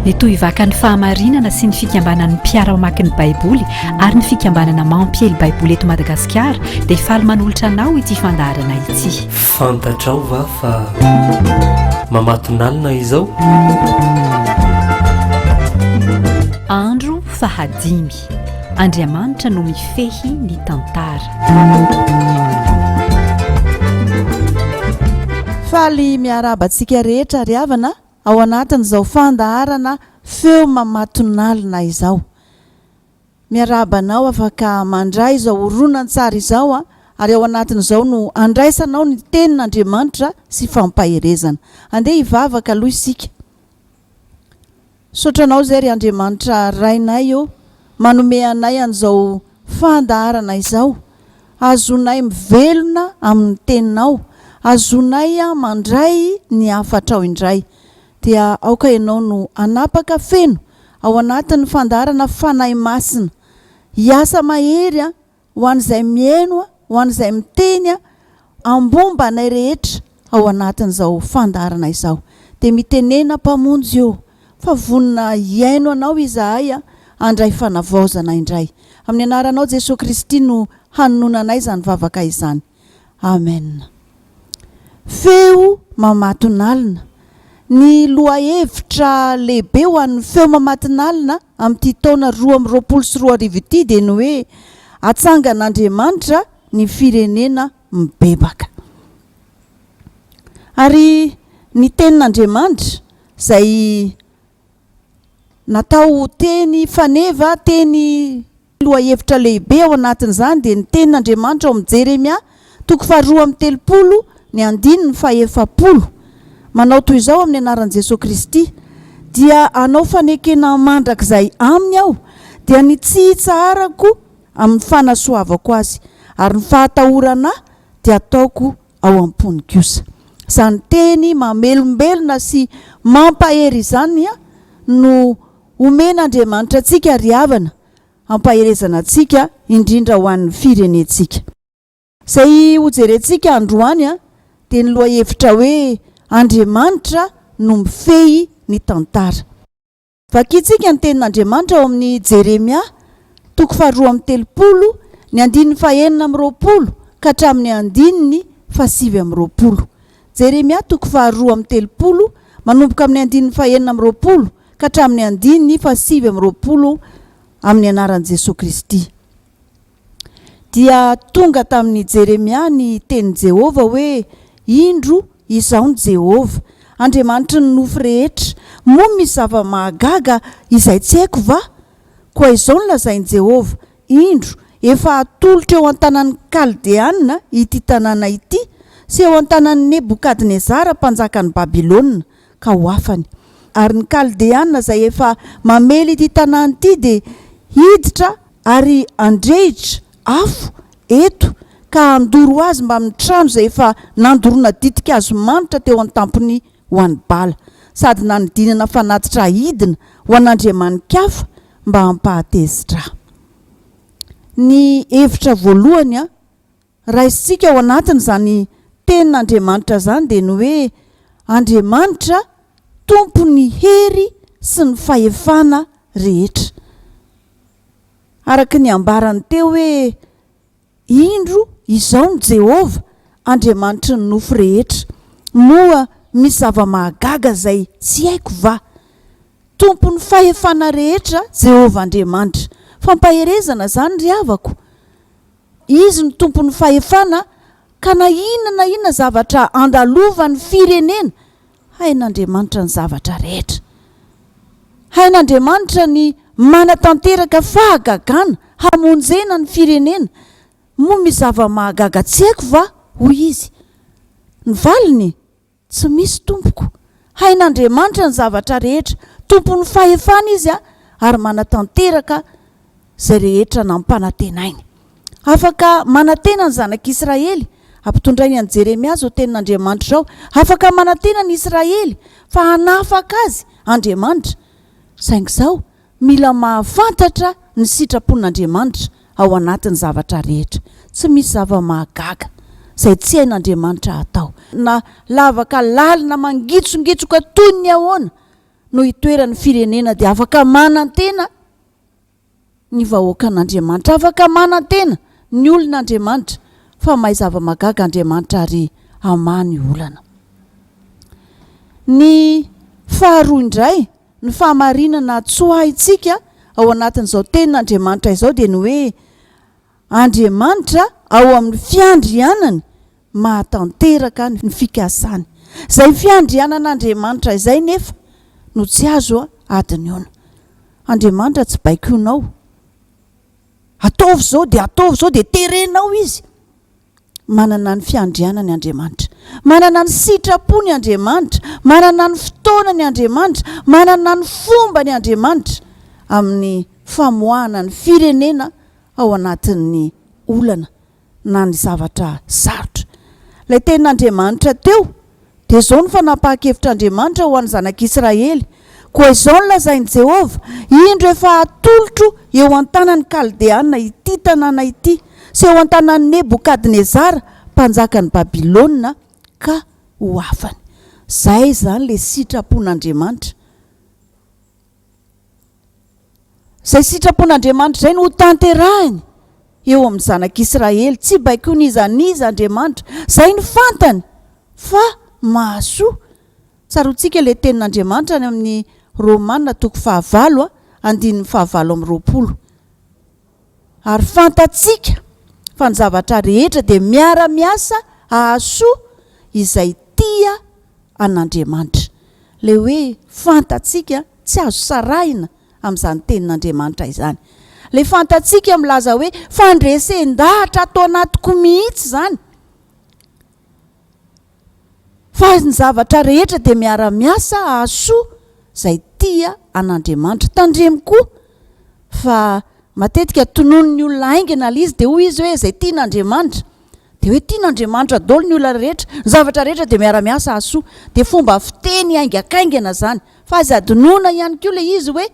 Ny Tohivakan'ny Fahamarinana sy ny Fikambanan'ny Mpiara-mamaky ny Baiboly ary ny Fikambanana Mampiely Baiboly eto Madagasikara dia faly manolotra anao ity fandaharana ity. Fantatrao va fa mamatonalina izao? Andro fahadimy. Andriamanitra no mifehy ny tantara. Faly miarahaba antsika rehetra ry havana Ao anatin'izao fandaharana Feo Mamatonalina izao. Miarahaba anao afaka mandray izao horonantsary izao ary ao anatin'izao no andraisanao ny tenin'Andriamanitra sy fampaherezana. Andeha hivavaka aloha isika. Misaotra anao izay ry Andriamanitra Rainay ô, manome anay an'izao fandaharana izao, ahazoanay mivelona amin'ny Teninao, ahazoanay mandray ny hafatrao indray. Dia aoka Ianao no hanapaka feno ao anatin'ny fandaharana Fanahy Masina, hiasa mahery Ho an'izay mihaino, ho an'izay miteny, ambomba anay rehetra ao anatin'izao fandaharana izao. Dia mitenena Mpamonjy ô, fa vonona hihaino Anao izahay handray fanavaozana indray. Amin'ny anaranao Jesoa Kristy no hanononanay izany vavaka izany. Amen. Feo mamatonalina. Ny lohahevitra lehibe ho an'ny feo mamatonalina amin'ity taona 2022 ity dia ny hoe Atsangan'Andriamanitra ny firenena mibebaka. Ary ny tenin'Andriamanitra izay natao ho teny faneva, teny Lohahevitra lehibe ao anatin'izany dia ny tenin'Andriamanitra ao amin'ny Jeremia toko faharoa amby 30 ny andininy fahefapolo, manao toy izao amin'ny anaran'i Jesoa Kristy, Dia hanao fanekena mandrakizay aminy Aho, dia ny tsy hitsaharako amin'ny fanasoavako azy, ary ny fahatahorana Ahy dia hataoko ao am-pony kosa. Izany teny mamelombelona sy mampahery izany no Omen'Andriamanitra antsika ry havana hampaherezana antsika indrindra ho an'ny firenentsika. Izay hojerentsika androany dia ny lohahevitra hoe Andriamanitra no mifehy ny tantara. Vakintsika ny tenin'Andriamanitra ao amin'ny Jeremia toko faharoa amby 30 ny andininy fahenina amby 20 ka hatramin'ny andininy fahasivy amby 20. Jeremia toko faharoa amby 30 manomboka amin'ny andininy fahenina amby 20 ka hatramin'ny andininy faha 29 amin'ny anaran'i Jesoa Kristy. Dia tonga tamin'i Jeremia ny tenin'i Jehovah hoe, Indro, Izaho no Jehovah, Andriamanitry ny nofo rehetra, moa misy zava-mahagaga izay tsy haiko va? Koa izao no lazain'i Jehovah, Indro, efa hatolotro eo an-tanan'ny Kaldeana ity tanàna ity sy eo an-tanan'i Nebokadnezara mpanjakan'i Babylona, ka ho afany. Ary ny Kaldeana izay efa mamely ity tanàna ity dia hiditra ary handrehitra afo eto ka handoro azy mbamin'ny trano izay efa nandoroana ditin-kazo manitra teo an-tampony ho an'i Bala, sady nanidinana fanatitra aidina ho an'andriamani-kafa mba hampahatezitra ahy. Ny hevitra voalohany Raisintsika ao anatin'izany Tenin'Andriamanitra izany dia ny hoe Andriamanitra Tompon'ny hery sy ny fahefana rehetra. Araka ny ambarany teo hoe, Indro, Izaho no Jehovah, Andriamanitry ny nofo rehetra. Moa misy zava-mahagaga izay tsy haiko va? Tompon'ny fahefana rehetra Jehovah Andriamanitra. Fampaherezana izany ry havako. Izy no tompon'ny fahefana ka na inona na inona zavatra andalovan'ny firenena, hain'Andriamanitra ny zavatra rehetra. Hain'Andriamanitra ny manatanteraka fahagagana hamonjena ny firenena. Moa misy zava-mahagaga tsy haiko va? hoy izy. Ny valiny? Tsy misy tompoko. Hain'Andriamanitra ny zavatra rehetra. Tompon'ny fahefana Izy ary manatanteraka izay rehetra nampanantenainy. Afaka manantena ny zanak'Israely. Ampitondrainy an'i Jeremia izao tenin'Andriamanitra izao, Afaka manantena ny Israely fa hanafaka azy Andriamanitra. Saingy izao, Mila mahafantatra ny sitrapon'Andriamanitra ao anatin'ny zavatra rehetra. Tsy misy zava-mahagaga izay tsy hain'Andriamanitra atao. Na lavaka lalina mangitsongitsoka toy ny ahoana. no itoeran'ny firenena dia afaka manantena ny vahoakan'Andriamanitra. Afaka manantena ny olon'Andriamanitra fa mahay zava-mahagaga Andriamanitra ary hamaha ny olana. Ny faharoa indray, ny fahamarinana tsoahintsika ao anatin'izao tenin'Andriamanitra izao dia ny hoe Andriamanitra ao amin'ny fiandrianany mahatanteraka ny fikasany. Izay fiandrianan'Andriamanitra izay nefa no tsy azo adinoina. Andriamanitra tsy baikoinao. Ataovy izao dia ataovy izao dia terenao Izy. Manana ny fiandrianany Andriamanitra. Manana ny sitrapony Andriamanitra. Manana ny fotoanany Andriamanitra. Manana ny fombany Andriamanitra amin'ny famoahana ny firenena ao anatin'ny olana na ny zavatra sarotra. Ilay tenin'Andriamanitra teo dia izao no fanapahan-kevitr'Andriamanitra ho an'ny zanak'Israely, Koa izao no lazain'i Jehovah, Indro efa hatolotro eo an-tanan'ny Kaldeana ity tanàna ity, sy eo an-tanan'i Nebokadnezara mpanjakan'i Babylona, ka ho afany. Izay izany ilay sitrapon'Andriamanitra. Izay sitrapon'Andriamanitra izay no hotanterahiny eo amin'ny zanak'Israely. Tsy baikoin'iza n'iza Andriamanitra. Izay no fantany fa mahasoa. Tsaroantsika ilay tenin'Andriamanitra any amin'ny Romana toko fahavalo andininy fahavalo amby 20. Ary fantatsika fa ny zavatra rehetra dia miara-miasa hahasoa izay tia an'Andriamanitra. Ilay hoe fantatsika tsy azo sarahina amin'izany tenin'Andriamanitra izany. Ilay fantatsika milaza hoe fandresen-dahatra ato anatiko mihitsy izany. Fa ny zavatra rehetra dia miara-miasa hahasoa izay tia an'Andriamanitra. Tandremo koa fa matetika tononin'ny olona haingana ilay izy dia hoy izy hoe izay tian'Andriamanitra. Dia hoe tian'Andriamanitra daholo ny olona rehetra, ny zavatra rehetra dia miara-miasa hahasoa. Dia fomba fiteny haingakaingana izany. Fa aza adinoina ihany koa ilay izy hoe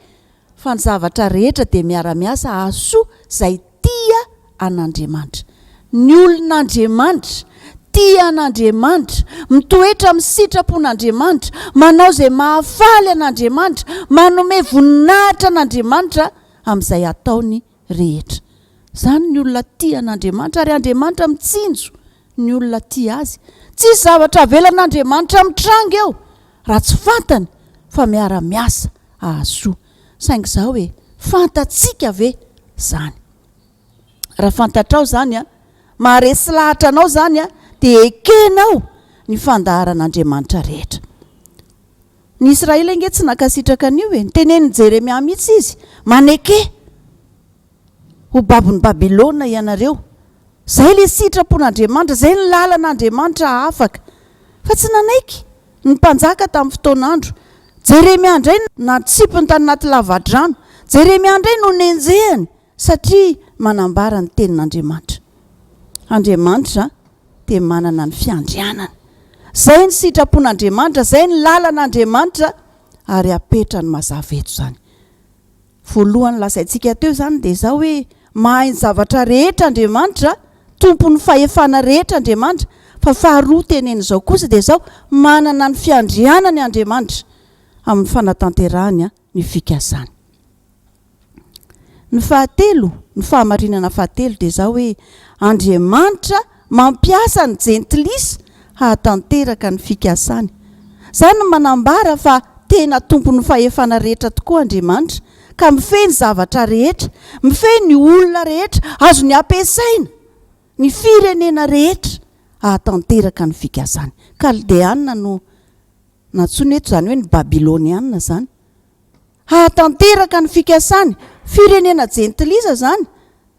fa ny zavatra rehetra dia miara-miasa hahasoa izay tia an'Andriamanitra. Ny olon'Andriamanitra, tia an'Andriamanitra, mitoetra amin'ny sitrapon'Andriamanitra, manao izay mahafaly an'Andriamanitra, manome voninahitra an'Andriamanitra amin'izay ataony rehetra. Izany ny olona tia an'Andriamanitra ary Andriamanitra mitsinjo ny olona tia azy. Tsisy zavatra avelan'Andriamanitra mitranga eo raha tsy fantany fa miara-miasa hahasoa. Saingy izao e, fantatsika ve izany? Raha fantatrao izany an, maharesy lahatra anao izany an, dia ekenao ny fandaharan'Andriamanitra rehetra. Ny Israely ange tsy nankasitraka an'io e, notenenin'i Jeremia mihitsy izy, maneke ho babon'i Babylona ianareo. Izay ilay sitrapon'Andriamanitra, izay ny lalan'Andriamanitra hahafaka. Fa tsy nanaiky ny mpanjaka tamin'ny fotoan'andro. Jeremia indray no natsipiny tany anaty lavadrano. Jeremia indray no nenjehiny satria manambara ny tenin'Andriamanitra. Andriamanitra dia manana ny fiandrianany. Izay ny sitrapon'Andriamanitra, izay ny lalan'Andriamanitra ary apetrany mazava eto izany. Voalohany lazaintsika teo izany dia izao hoe mahay ny zavatra rehetra Andriamanitra, tompon'ny fahefana rehetra Andriamanitra, fa faharoa teneno izao kosa dia izao manana ny fiandrianany Andriamanitra amin'ny fanatanterahany ny fikasany. Ny fahatelo, ny fahamarinana fahatelo dia izao hoe Andriamanitra mampiasa ny jentilisa hahatanteraka ny fikasany. Izany no manambara fa tena tompon'ny fahefana rehetra tokoa Andriamanitra, ka mifehy ny zavatra rehetra, mifehy ny olona rehetra, azony ampiasaina ny firenena rehetra hahatanteraka ny fikasany. Kaldeana no nantsoina eto, izany hoe ny Babyloniana izany. Hahatanteraka ny fikasany. Firenena jentilisa izany,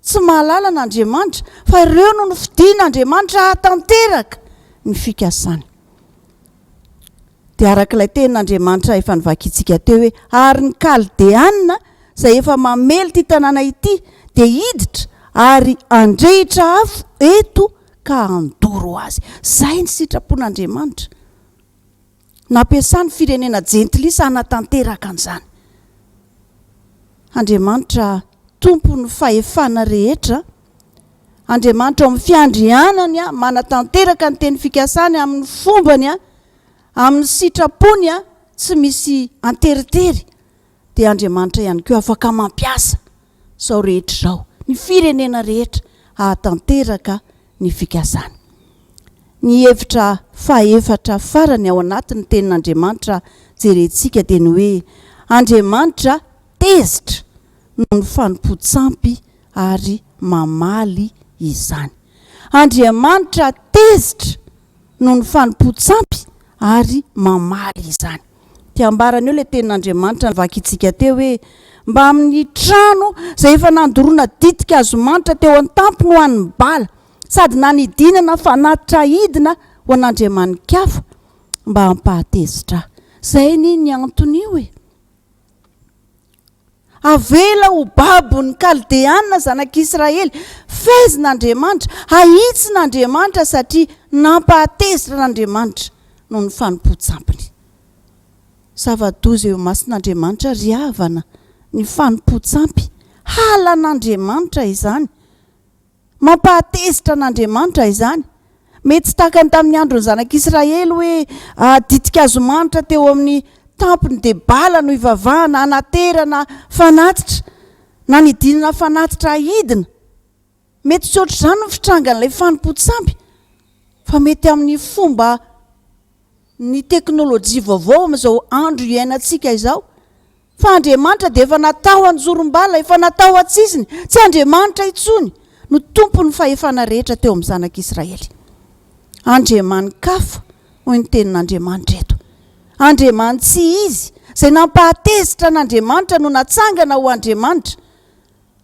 tsy mahalala an'Andriamanitra, fa ireo no nofidin'Andriamanitra hahatanteraka ny fikasany. Dia araka ilay tenin'Andriamanitra efa novakintsika teo hoe, Ary ny Kaldeana izay efa mamely ity tanàna ity dia hiditra ary handrehitra afo eto ka handoro azy. Izay ny sitrapon'Andriamanitra. Nampiasa ny firenena jentilisa hanatanteraka an'izany. Andriamanitra Tompon'ny fahefana rehetra, Andriamanitra ao amin'ny fiandrianany manatanteraka ny teny fikasany amin'ny fombany, amin'ny sitrapony. tsy misy anteritery dia Andriamanitra ihany koa afaka mampiasa izao rehetra izao, ny firenena rehetra hahatanteraka ny fikasany. Ny hevitra fahaefatra farany ao anatin'ny Tenin'Andriamanitra jerentsika dia ny hoe Andriamanitra tezitra noho ny fanompoan-tsampy ary mamaly izany. Andriamanitra tezitra noho ny fanompoan-tsampy ary mamaly izany. Dia ambarany eo ilay tenin'Andriamanitra novakintsika teo hoe, Mbamin'ny trano izay efa nandoroana ditin-kazo manitra teo an-tampony ho an'ny Bala, sady nanidinana fanatitra aidina ho an'andriamani-kafa, mba hampahatezitra ahy. Izay anie ny anton'io e! Avela ho babo ny Kaldeana zanak'Israely. Fehezina Andriamanitra, ahitsin'Andriamanitra satria nampahatezitra an'Andriamanitra noho ny fanompoan-tsampiny. Zava-doza eo imason'Andriamanitra ry havana ny fanompoan-tsampy. Halan'Andriamanitra izany. Mampahatezitra an'Andriamanitra izany. Mety tsy takany tamin'ny andron'ny zanak'Israely hoe ditin-kazo manitra teo amin'ny tampony dia bala no ivavahana hanaterana fanatitra na nidinana fanatitra ahidina. Mety tsy ohatr'izany ny fitrangan'ilay fanompoan-tsampy fa mety amin'ny fomba ny teknolojia vaovao amin'izao andro iainantsika izao. Fa Andriamanitra dia efa natao anjorom-bala, efa natao an-tsisiny, tsy Andriamanitra intsony no tompon'ny fahefana rehetra teo amin'ny zanak'Israely. Andriamani-kafa, hoy ny tenin'Andriamanitra eto. Andriamani-tsy izy, izay nampahatezitra an'Andriamanitra no natsangana ho Andriamanitra.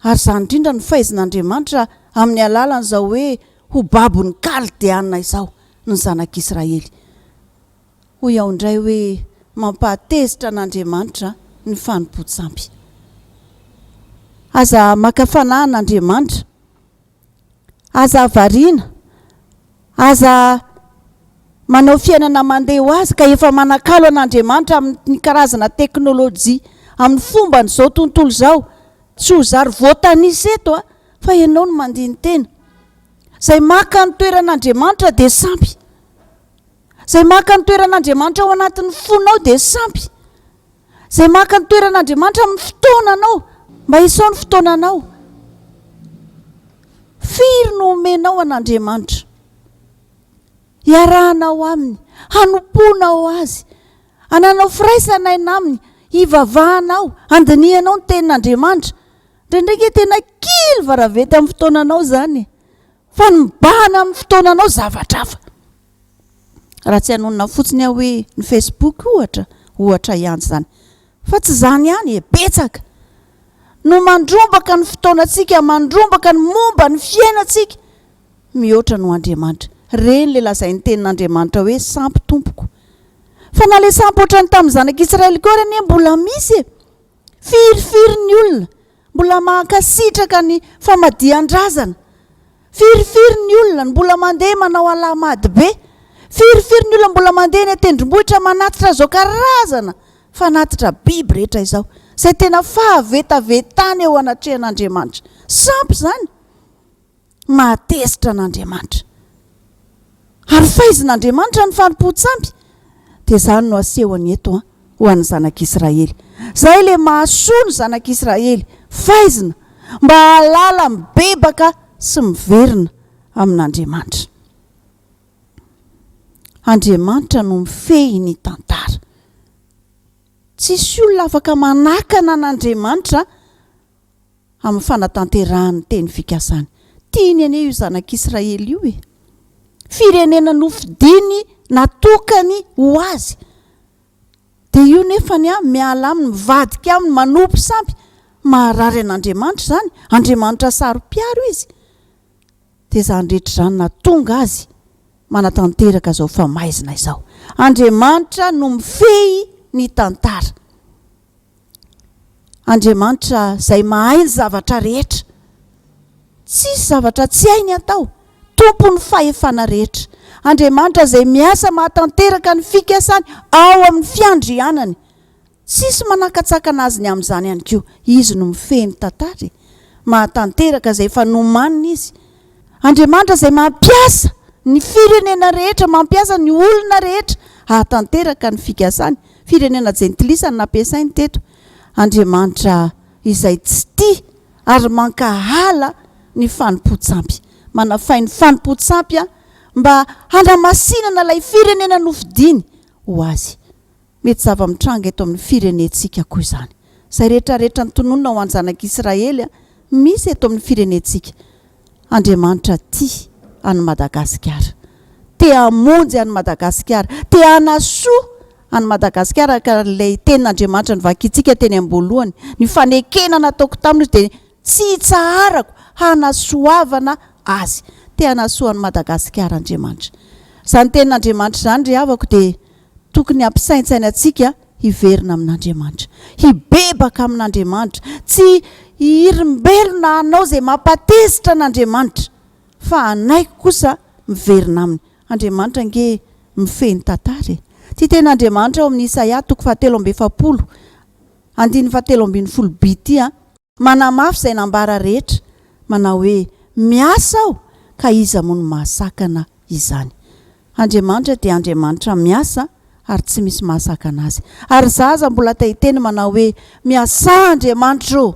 Ary izany indrindra no faizin'Andriamanitra amin'ny alalan'izao hoe ho babon'ny Kaldeana izao ny zanak'Israely. Hoy aho indray hoe mampahatezitra an'Andriamanitra ny fanompoan-tsampy. Aza maka fanahy an'Andriamanitra. Aza variana. Aza manao fiainana mandeha ho azy ka efa manakalo an'Andriamanitra amin'ny karazana teknolojia, amin'ny fomban'izao tontolo izao. Tsy ho zary voatanisa eto fa ianao no mandini-tena. Izay maka ny toeran'Andriamanitra dia sampy. Izay maka ny toeran'Andriamanitra ao anatin'ny fonao dia sampy. Izay maka ny toeran'Andriamanitra amin'ny fotoananao, mba isao ny fotoananao. Firy no omenao an'Andriamanitra? Hiarahanao aminy, hanompoanao azy, hananao firaisana aina aminy, hivavahanao, handinihanao ny tenin'Andriamanitra. Indraindray ange tena kely varavety amin'ny fotoananao izany e. Fa ny mibahana amin'ny fotoananao zavatra hafa. Raha tsy hanonona fotsiny aho hoe ny Facebook ohatra, ohatra ihany izany. Fa tsy izany ihany e, betsaka no mandrombaka ny fotoanantsika, mandrombaka ny momba ny fiainantsika mihoatra noho Andriamanitra. Ireny ilay lazain'ny tenin'Andriamanitra hoe sampy tompoko. Fa na ilay sampy ohatran'ny tamin'ny zanak'Israely koa ary anie mbola misy e. Firifiry ny olona mbola mankasitraka ny famadihan-drazana? Firifiry ny olona no mbola mandeha manao alahamady be? Firifiry ny olona mbola mandeha eny an-tendrombohitra manatitra izao karazana fanatitra biby rehetra izao, izay tena fahavetavetana eo anatrehan'Andriamanitra? Sampy izany! Mahatezitra an'Andriamanitra. Ary faizin'Andriamanitra ny fanompoan-tsampy. Dia izany no asehony eto ho an'ny zanak'Israely. Izay ilay mahasoa ny zanak'Israely, faizina, mba hahalala mibebaka sy miverina amin'Andriamanitra. Andriamanitra no mifehy ny tantara. Tsisy olona afaka manakana an'Andriamanitra amin'ny fanatanterahany ny teny fikasany. Tiany anie io zanak'Israely io e! Firenena nofidiny natokany ho azy. Dia io nefany an, miala aminy, mivadika aminy, manompo sampy. Maharary an'Andriamanitra izany. Andriamanitra saro-piaro izy. Dia izany rehetra izany nahatonga azy manatanteraka izao famaizina izao. Andriamanitra no mifehy ny tantara. Andriamanitra izay mahay ny zavatra rehetra. Tsisy zavatra tsy hainy atao. Tompon'ny fahefana rehetra. Andriamanitra izay miasa mahatanteraka ny fikasany ao amin'ny fiandrianany. Tsisy manakatsakana azy ny amin'izany ihany koa. Izy no mifehy ny tantara e. Mahatanteraka izay efa nomaniny izy. Andriamanitra izay mampiasa ny firenena rehetra, mampiasa ny olona rehetra hahatanteraka ny fikasany. Firenena jentilisa no nampiasainy teto. Andriamanitra izay tsy tia ary mankahala ny fanompoan-tsampy. Manafay ny fanompoan-tsampy mba hanamasinana ilay firenena nofidiny ho azy. Mety zava-mitranga eto amin'ny firenentsika koa izany. Izay rehetra rehetra notononina ho an'ny zanak'Israely, misy eto amin'ny firenentsika. Andriamanitra tia an'i Madagasikara. Te hamonjy an'i Madagasikara. Te hanasoa an'i Madagasikara araka ilay tenin'Andriamanitra novakintsika teny am-boalohany. Ny fanekena nataoko taminy izy dia tsy hitsaharako hanasoavana azy. Te hanasoa an'i Madagasikara Andriamanitra. Izany tenin'Andriamanitra izany ry havako dia Tokony hampisaintsaina antsika hiverina amin'Andriamanitra, hibebaka amin'Andriamanitra, tsy hihirimbelona hanao izay mampatezitra an'Andriamanitra, fa hanaiky kosa miverina aminy. Andriamanitra ange mifehy ny tantara e! Ity tenin'Andriamanitra ao amin'ny Isaia toko fahatelo amby efapolo, andininy fahatelo ambin'ny folo by ity an, manamafy izay nambara rehetra, manao hoe, Miasa aho, ka iza moa no mahasakana izany? Andriamanitra dia Andriamanitra miasa ary tsy misy mahasakana Azy. Ary za aza mbola te hiteny manao hoe, Miasà Andriamanitra ô!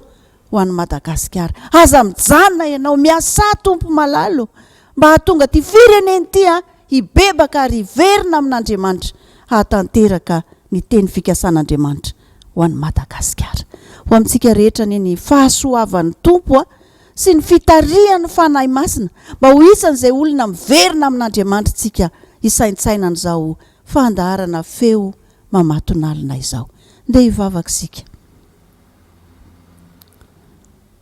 ho an'i Madagasikara. Aza mijanona ianao, miasà Tompo malala ô! mba hahatonga ity firenena ity hibebaka ary hiverina amin'Andriamanitra hahatanteraka ny teny fikasan'Andriamanitra ho an'i Madagasikara. Ho amintsika rehetra anie ny fahasoavan'ny Tompo sy ny fitarihan'ny Fanahy Masina mba ho isan'izay olona miverina amin'Andriamanitra isika hisaintsaina an'izao fandaharana feo mamatonalina izao. Ndeha hivavaka isika.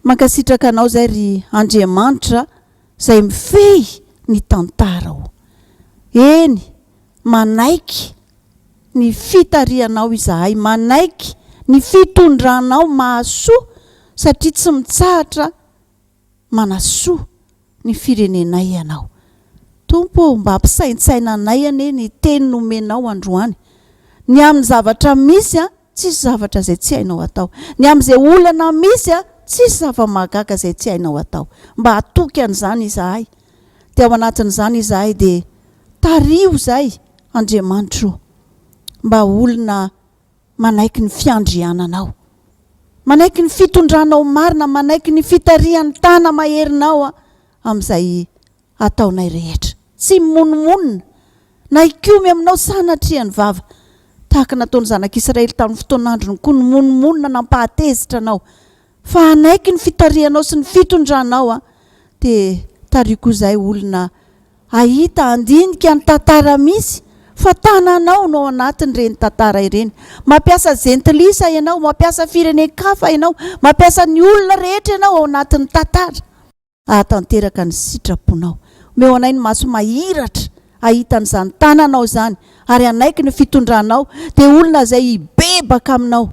Mankasitraka Anao izay ry Andriamanitra izay mifehy ny tantara o. Eny, manaiky ny fitarihanao izahay, manaiky ny fitondranao mahasoa satria tsy mitsahatra manasoa ny firenenay Ianao. Tompo ô, mba ampisaintsaina anay anie ny teny nomenao androany. Ny amin'ny zavatra misy an, tsisy zavatra izay tsy hainao atao. Ny amin'izay olana misy an, tsisy zava-mahagaga izay tsy hainao atao. Mba hatoky an'izany izahay. Dia ao anatin'izany izahay dia tariho izahay Andriamanitro ô, mba olona manaiky ny fiandriananao, manaiky ny fitondranao marina, manaiky ny fitarihan'ny tana-maherinao amin'izay ataonay rehetra. Tsy mimonomonona na hikomy aminao sanatria ny vava, tahaka nataon'ny zanak'Israely tamin'ny fotoan'androny koa nimonomonona nampahatezitra anao, fa hanaiky ny fitarihanao sy ny fitondranao, dia tariho koa izahay olona Hahita handinika ny tantara misy fa tananao no ao anatin'ireny tantara ireny. Mampiasa jentilisa ianao, mampiasa firenen-kafa ianao, mampiasa ny olona rehetra ianao ao anatin'ny tantara hahatanteraka ny sitraponao. Omeo anay ny maso mahiratra hahita an'izany tananao izany ary hanaiky ny fitondranao dia olona izay hibebaka aminao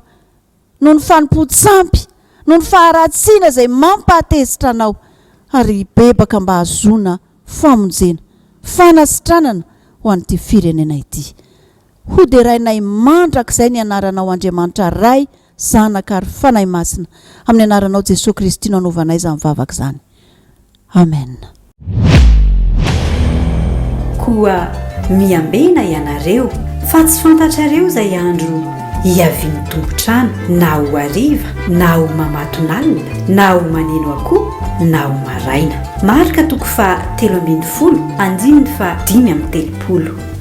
noho ny fanompoan-tsampy, noho ny faharatsiana izay mampahatezitra anao, ary hibebaka mba hahazoana famonjena, fanasitranana ho an'ity firenena ity. Hoderainay mandrakizay ny anaranao Andriamanitra Ray, Zanaka ary Fanahy Masina. Amin'ny anaranao Jesoa Kristy no anaovanay izany vavaka izany. Amen. Koa miambena ianareo, fa tsy fantatrareo izay andro hiavian'ny tompon-trano, na ho hariva, na ho mamatonalina, na ho maneno akoho, na ho maraina. Marka toko faha 13, andininy faha 35.